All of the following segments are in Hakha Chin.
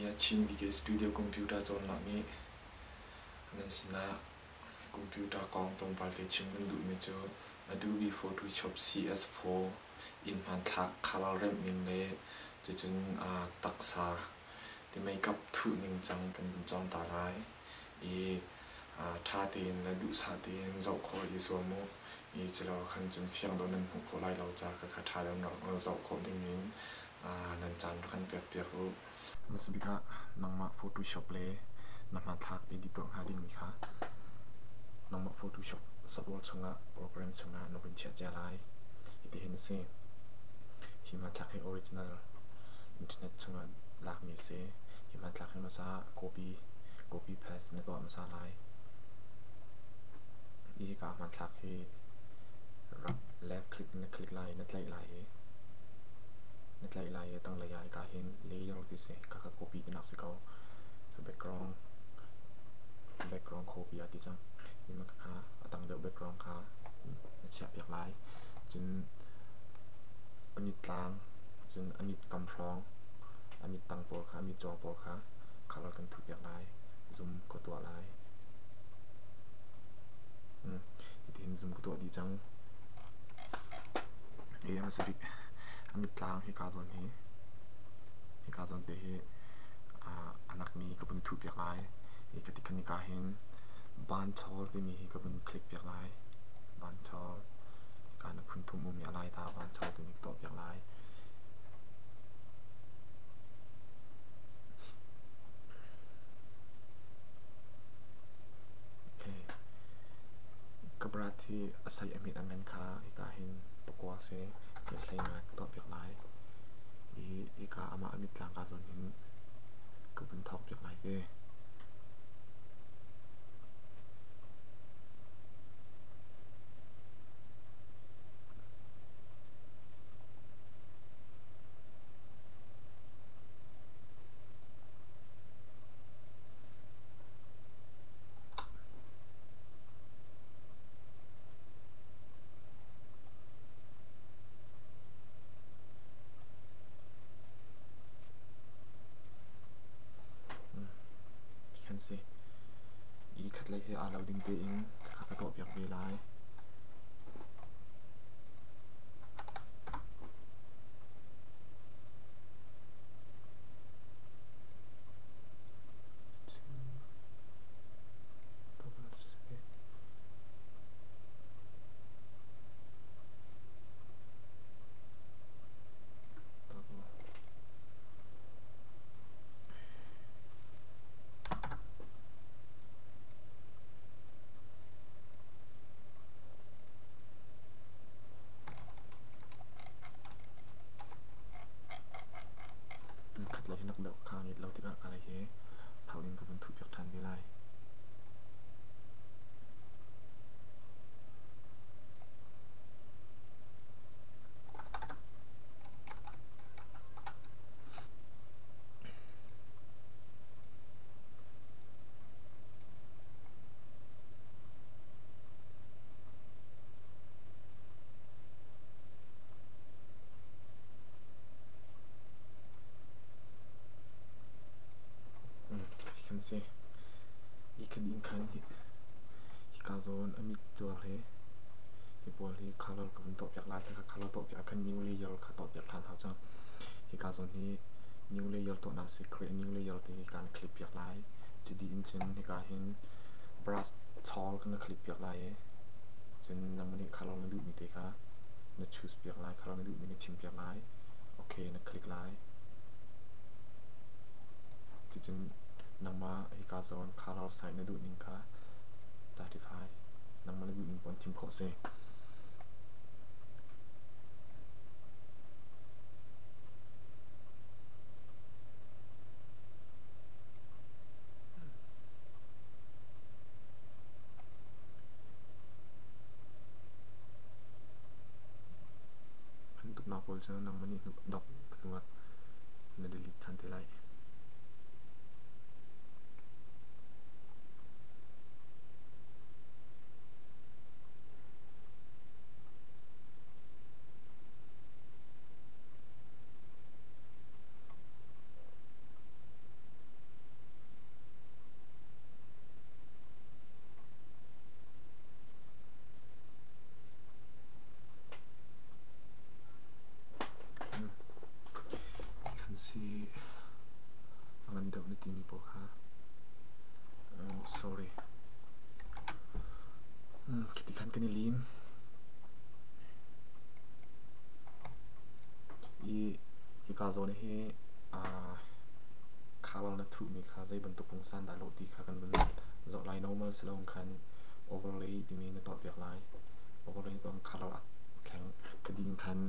Tuni ah Chin VK Studio Computer cawnnak nih nan sinah computer kong tlawmpal te chim kan duhmi cu Adobe Photoshop CS4 in hmanthlak color remh ning le cucun taksa ti makeup thuh ning cang kan vun cawng ta lai i ṭha tein le duhsah tein zoh khawh i zuam u. I culo khan cun fiang dawh nan hmuh khawh lai lo ca kha ṭha deuh in zoh khawh ding in nan caan rak kan pekpiak u. Hmasa bik ah nangmah Photoshop le na hmanthlak edit tuah hnga dingmi kha nangmah Photoshop software chungah program chungah na vun chiah cia lai. Hitihin a si. Hi hmanthlak hi original internet chungah lakmi a si. Hi hmanthlak hi hmasa copy copy paste na tuah hmasa lai. Hi ka hmanthlak hi rak left click na click lai na tlaih lai i na tlaih lai i tanglei ah hika hin layer ti si ka ka copy tinak si ko. Background background copy ah ti cang. Hi ma kha a tang deuh background kha na chiah piak lai. Cun a mit tlang cun a mit kam hrawng a mit tang pawl kha a mit caw pawl kha color kan thuh piak lai. Zoom ka tuah lai. Hitihin zoom ka tuah dih cang. Hi a hmasa bik a mittlang hika zawn hi hika zawn te hi a nakmi ka vun thuh piak lai. Hi ka ti khan hika hin ban chawl timi hi ka vun click piak lai. Ban chawl hika na phun thum ummi a lai ta ban chawl timi ka tuah piak lai. Okay. Ka brat hi a sai a mit a ngan kha hika hin pakua si hi hlei ngai ka tuah piak lai. I hika amah a mit tlang ka zawn hin ka vun thawk piak lai te. Kan si. I khatlei he aa lo ding tein kha ka tuah piak ve lai. Khat lei hi nak deuh kha ngit lo tikah ka lei hi thau in ka vun thuh piak ṭhan te lai. Kan si. Hi kan inn khan hi hika zawn a mit tuar hi hi pawl hi color ka vun tuah piak lai. Khakha color tuah piak khan new layer kha tuah piak ṭhan hau cang. Hika zawn hi new layer tuahnak si create new layer ti hi kan click piak lai. Cu dih in cun hika hin brush chawl kan click piak lai i cun nangmah nih color na duhmi te kha na choose piak lai. Color na duhmi na thim piak lai. Okay na click lai. Cucun nangmah hika zawn color size na duh ning kha 35 nangmah na duh ning paoh in thim khawh si. Tuknak pawl cu nangmah nih dok hnu ah na delete ṭhan te lai. deuh na timi pawl kha. Oh, sorry. Khiti khan kan i lim. I hika zawn hi khalal na thuhmi kha zei bantuk pungsan dah lawh ti kha kan vun zoh lai. Normal si lo khan overlay timi na tuah piak lai. Overlay tuah khalal a thleng. Ka ding khan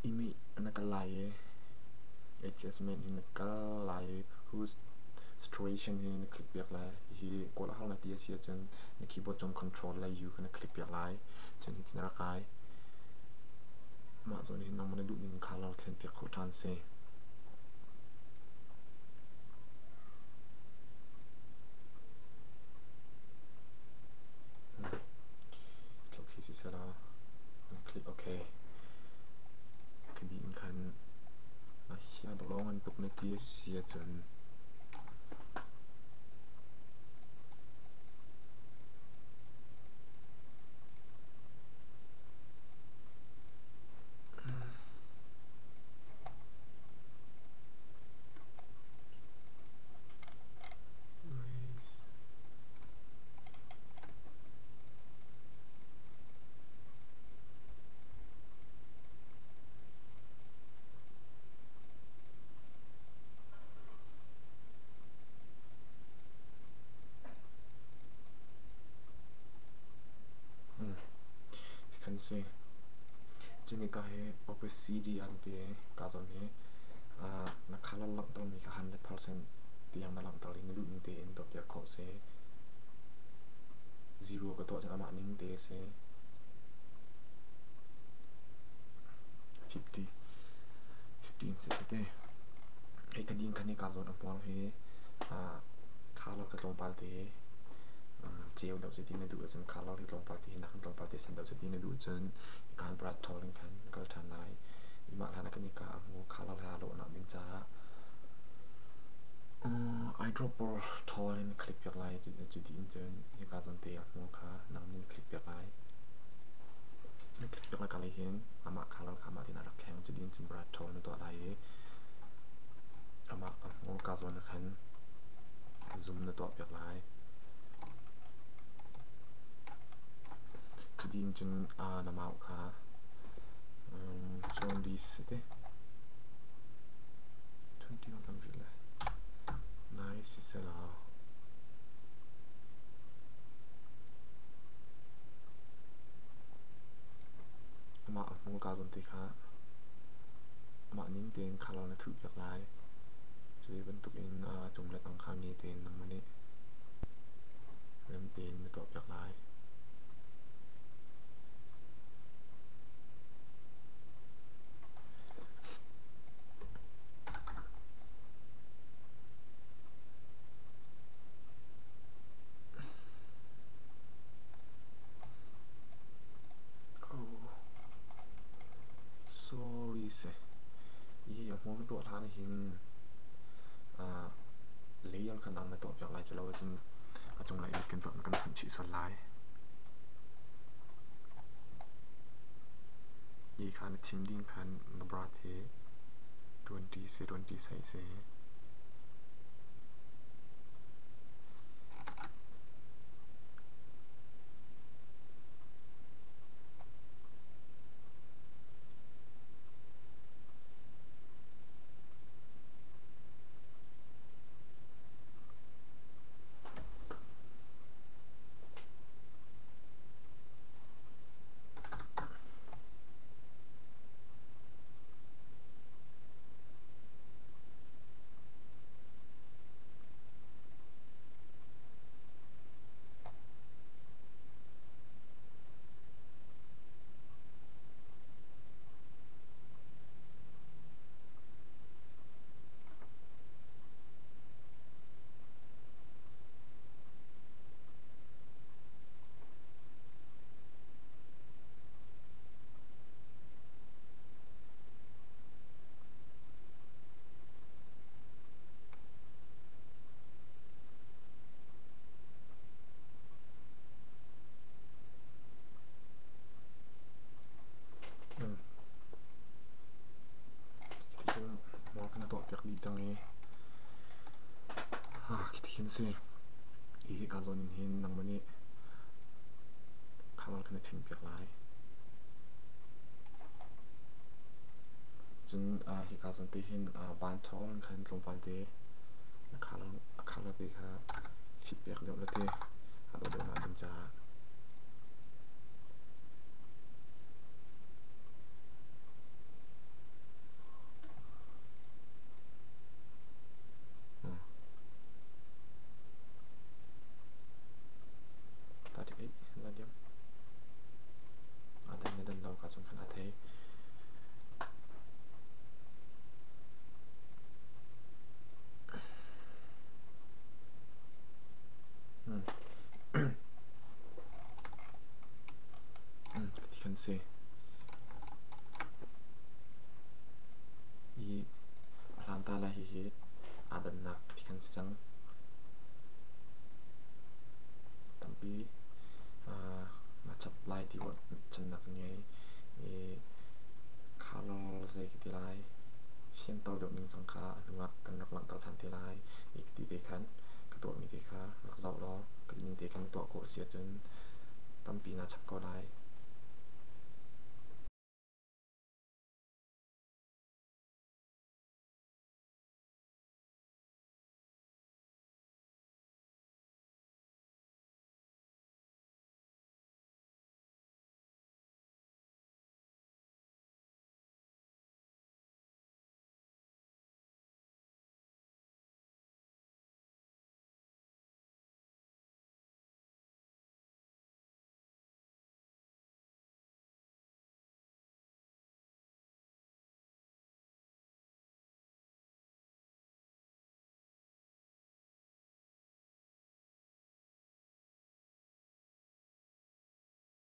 imih na kal lai i adjustment hi na kal lai i saturation hi na click piak lai. Hihi kawl a har na ti a si ahcun na keyboard cung control le U kha na click piak lai. Cun hitin na rak kai. Mah zawn hi nangmah na duh ning color thlen piak khawh ṭhan si. Tluk hi si selaw click OK. Ka dih in khan hihi a dawh ngan tuk na ti a si ahcun Kan si. Cun ka hi opacity an ti i ka zawn hi na colour langhtermi kha 100% tiang na langhter i na duhning tein tuahpiak khawh si. Zero ka tuah cun amah ning te a si. 50 15 si si te. Hei ka din khan hi ka zawn a hmuar hi colour ka tlawmpal te ceu deuh si ti na duh ahcun colour hi tlawmpal te hi nakin tlawmpal te sen deuh si ti na duh cun kan brush thawl in khan kal ṭhan lai. Mah hlan ah kan i ka a hmu colour he aa lawhnak ding caah eyedropper thawl in click piak lai. Cu dih in cun hika zawn te a hmu kha nang nih na click piak lai. Na click piak lai ka lei hin amah colour kha amah tein a rak thleng. Cu dih in cun brush thawl na tuah lai i amah a hmu ka zawn ah khan zoom na tuah piak lai. Cu dih in cun na mau kha jaundice a ti. 21 rih le nai siselaw amah a hmurka zawn te kha amah ning tein colour na thuh piak lai. Cu bantukin cung le tang kha nge tein nangmah nih rem tein na tuah piak lai. Oh, sorry se. Hi a hmur na tuah hlan hin layer kan ang na tuah piak lai cu lo cun a cunglei bik kan tuah kan phun chih sual lai. Hi kha na thim ding khan na brat hi 20 se 20 sai se. dih cang i khi khin si. Hi hika zawn in hin nangmah nih color kha na ṭhing piak lai. Cun hika zawn te hin van ṭhawng in khan tlawmpal te na color a color te kha fit piak deuh la te a dawh deuhnak ding caah. Ti kan si. I a hlan ta lai hihi aa dannak ti kan si cang. Tampi na chap lai ti ruahchannak kan ngei. I color zei ka ti lai fianter deuh ning cang kha a hnu ah kan rak langhter ṭhan te lai. I ti te khan ka tuahmi te kha rak zoh law ka ning te khan tuah khawh a si ahcun tampi naa chap ko lai.